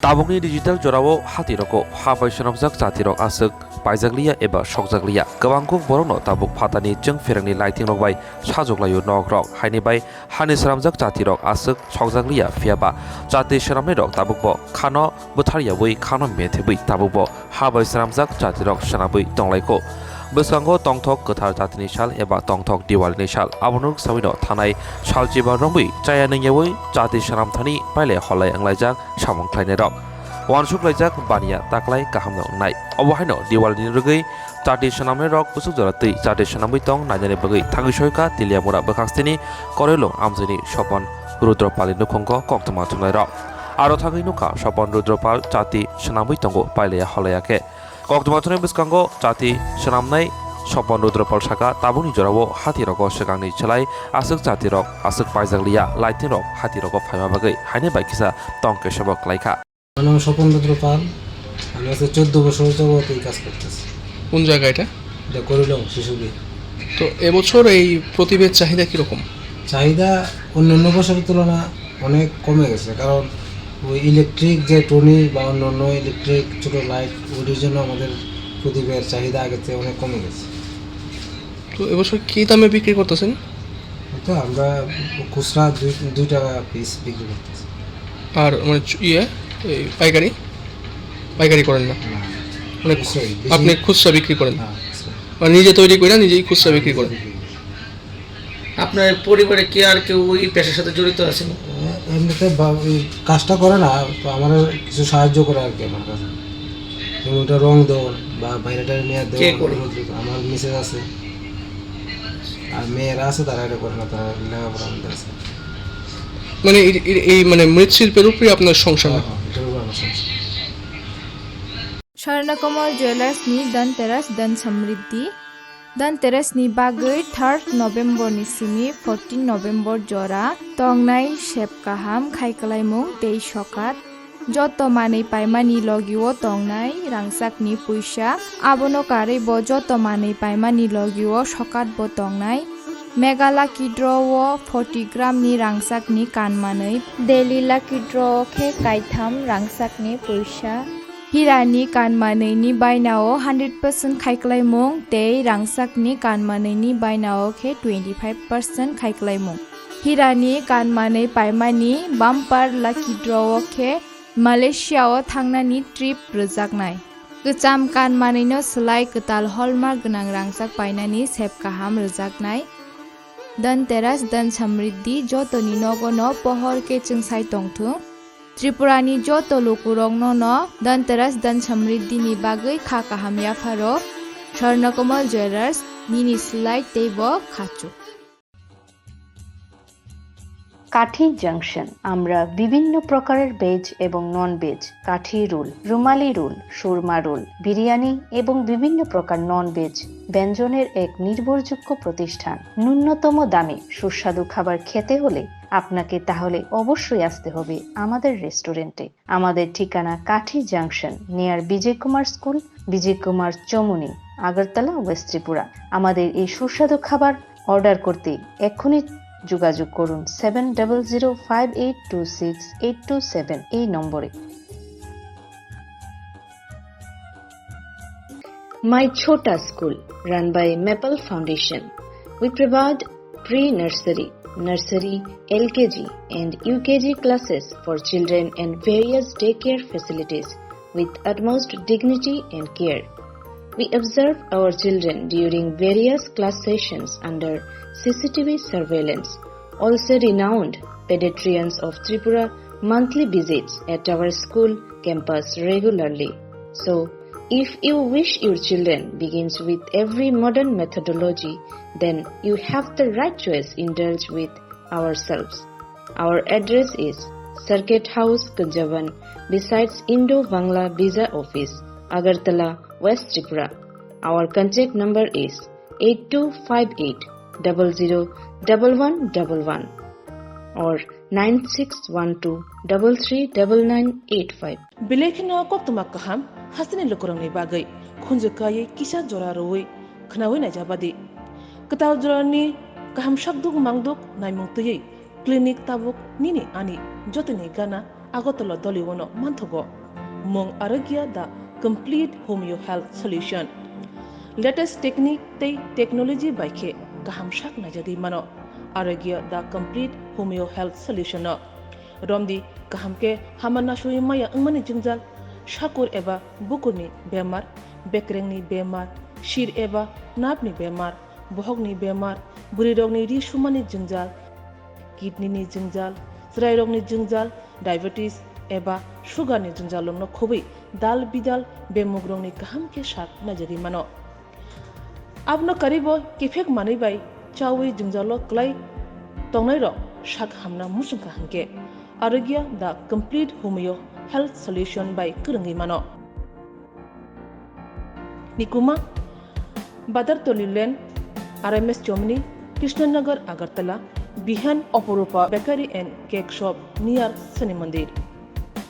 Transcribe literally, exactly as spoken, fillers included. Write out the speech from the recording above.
Tabukni digital jorao hatirogo ha bai swnamjak chatirok aswk paijakliya eba sokjakliya. Kwbangkuk borokno tabuk phatarni chwng pherangni lightingrok bai sajuklaio nokrok. Haini bai hani swnamjak chatirok aswk sokjakliya, phiyaba chati swnamnairok tabukbo khano bwtharyawi khano methebwi tabukbo ha bai swnamjak chatirok swnamwi tonglaikho. Bwskango tongthok kwthar jatini sal eba tongthok Diwalini sal. Abono swngwino thanai sal chiba romwi chaya nungyawi chati swnamthani pailai holai wnglaijak samung khlainairok. Uansuk laijak baniya taklai kahamno wngnai. Obo haino Diwalini rwgwi chati swnamnairok bwswk jora twi chati swnamwi tong nainani bagwi thangwi soika Teliamura bwkhaksteni Korilung amchaini Sopon Rudropalni nukhungo koktwma thumnairok. Aro thangwi nukha Sopon Rudropal chati swnamwi tongo pailaya holaya khe. Koktwma thumnai bwskango chati swnamnai Sopon Rudropal saka tabukni jorao hatirogo swkangni chwlai aswk chatirok aswk paijakliya lightingrok hatirogo phaima bagwi haini bai kisa tong kesebo klaikha. আমার নাম স্বপন রুদ্র পাল। আমি আজকে চোদ্দ বছর যাবত এই কাজ করতেছি। কোন জায়গা এটা? এটা করিলং শিশুবির। তো এবছর এই প্রদীপের চাহিদা কিরকম? চাহিদা অন্যান্য বছরের তুলনা অনেক কমে গেছে, কারণ ওই ইলেকট্রিক যে টুনি বা অন্যান্য ইলেকট্রিক ছোট লাইট, ওটির জন্য আমাদের প্রদীপের চাহিদা আগের চেয়ে অনেক কমে গেছে। তো এবছর কি দামে বিক্রি করতেছেন? এটা আমরা খুচরা দুই, দুই টাকা পিস বিক্রি করতেছি। আর মানে চ-, ইয়ে, এই পাইকারি? পাইকারি করেন না? না। মানে খুচরাই, বেশি আপনি খুচরা বিক্রি করেন? হ্যাঁ, খুচরা। মানে নিজে তৈরি করে নিজেই খুচরা হ্যাঁ, বিক্রি নিজে করেন? বিক্রি করি। আপনার পরিবারে কি আর কেউ ওই পেশার সাথে জড়িত আছেন? এমনিতে বা-, ওই কাজটা করে না, তো আমাদের কিছু সাহায্য করে আর কি আমার কাছে। যেমন ওটা রং দেওয়ার বা বাইরে টাইরে নিয়ে দেওয়ার, কে করে? রোদ রোদ। আমার মিসেস আছে। আর মেয়েরা আছে, তারা এটা করে না, তারা লেখাপড়া মধ্যে আছে। মানে এই, এই, এই মানে মৃৎশিল্পের উপরে আপনার সংসার? হ্যাঁ, হ্যাঁ, এটার উপর আমার সংসার। Swarnakomal Jewellers ni Dhanteras Dhan Samriddhi. Dhanteras ni bagwi third November ni simi fourteen November jora tongnai sep kaham khai kwlaimung tei sokat. Joto manwi paimani logio tongnai rangchakni puisa. Abono karwi bo joto manwi paimani logio sokat bo tongnai. Mega Lucky Draw o forty gram ni rangchakni kanmanwi. Daily Lucky Draw o khe kaitham rangchakni puisa. Hirani kanmanwini bainao hundred percent khaiklaimung tei rangchakni kanmanwini bainao khe twenty five percent khaiklaimung. Hirani kanmanwi paimani bumper lucky draw o khe Malaysia o thangnani trip rwjaknai. Kwcham kanmanwino swlai kwtal hallmark gwnang rangchak painani sep kaham rwjaknai. Dhanteras Dhan Samriddhi jotoni nogono pohor khe chwngsai tongthung. Tripurani joto lukurokno no Dhanteras Dhan Samriddhi ni bagwi kha kaham yapharo. Swarnakomal Jewellers, nini swlai teibo khachuk. কাঠি জাংশন। আমরা বিভিন্ন প্রকারের ভেজ এবং non veg, কাঠি রোল, রুমালি রোল, সুরমা রোল, বিরিয়ানি এবং বিভিন্ন প্রকার non veg ব্যঞ্জনের এক নির্ভরযোগ্য প্রতিষ্ঠান। ন্যূনতম দামে সুস্বাদু খাবার খেতে হলে আপনাকে তাহলে অবশ্যই আসতে হবে আমাদের রেস্টুরেন্টে। আমাদের ঠিকানা কাঠি জাংশন, নিয়ার বিজয় কুমার স্কুল, বিজয় কুমার চমুনি, আগরতলা, ওয়েস্ট ত্রিপুরা। আমাদের এই সুস্বাদু খাবার অর্ডার করতে এক্ষুনি যোগাযোগ করুন seven double zero five eight two six eight two seven এই নম্বরে। My Chhota School, run by Maple Foundation. We provide pre-nursery, nursery, L K G and U K G classes for children and various daycare facilities with utmost dignity and care. We observe our children during various class sessions under C C T V surveillance, also renowned pediatricians of Tripura monthly visits at our school campus regularly. So, if you wish your children begins with every modern methodology, then you have the right choice. Indulge with ourselves. Our address is Circuit House, Kunjaban, besides Indo-Bangla Visa Office, Agartala, West Tripura. Our contact number is eight two five eight double zero double one double one or nine six one two double three double nine eight five. Belai kheno koktwma kaham hasteni lukurokni bagwi khunju kaiwi kisa jora rwui khwnaui naijabadi. Kwtal jorani kaham sakduk mangduk naimung twiwi clinic tabuk nini ani jotoni gana Agartala Doliwono manthogo. Mung Arogya the complete homeo health solution. Latest technique tei technology bai khe kaham sak naijagwi mano Arogya the complete homeo health solution no. Romdi kaham khe hama nasui maya wngmani jwngjal, sakur eba bukurni bemar, bekrengni bemar, sir eba napni bemar, bohokni bemar, bwrwirokni ri sumani jwngjal, kidney ni jwngjal, chwrairokni jwngjal, diabetes eba sugar ni jwngjal rokno khobwi dal bidal bemugrokni kaham khe sak naijagwi mano. Abono karibo kiphek manwi bai chawi jwngjalo kwlai tongnairok sak hamna muchungkha hinkhe Arogya the complete homeo health solution bai kwrwngwi mano. Nikuma, Badartoli Lane, R M S Chomni, Krishnanagar, Agartala, Bihan, Oporupa Bakery and Cake Shop near Shani Mandir.